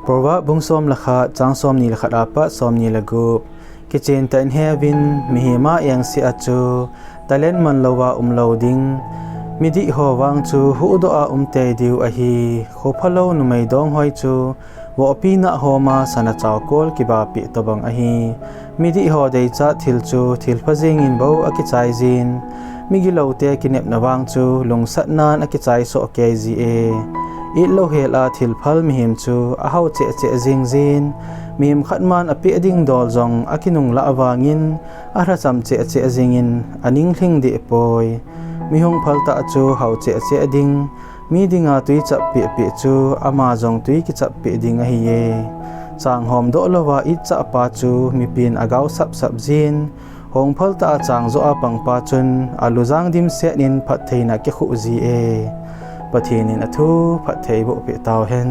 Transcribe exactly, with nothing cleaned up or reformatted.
Proverb bung som le khat, chang som ni le khat apat som ni le gup. Kichen tah in heuvin, mihem a engse a chu talent man louva um lou ding. Midih ho vang chu huhdoh a um tei diu ahi. Khophalou numei donghoi chu vohpi nah hom a sana chaokol kibahpeh tobang ahi. Midih ho deichat thil chu thilpha jengin bou akichai jin. Migiloute kinepna vang chu lungsatnan akichai soh kei ji e. Itlou hel a thilphal mihem chu ahao cheh cheh jing jin. Mihem khat man apeh ding dol jong akinunglah vangin alhacham cheh cheh jingin aning lhing deh poi. Mi hung phaltah chu hao cheh cheh ding, mi dinga tui chap peh peh chu ama jong tui kichap peh ding ahi e. Chang homdoh louva itchah pa chu mipin agao sap sap jin. Hung phaltah a chang joh a pangpa chun alujang dimset in phattheina kikhuh ji e. Pathen in athu phatthei boh peh tauhen.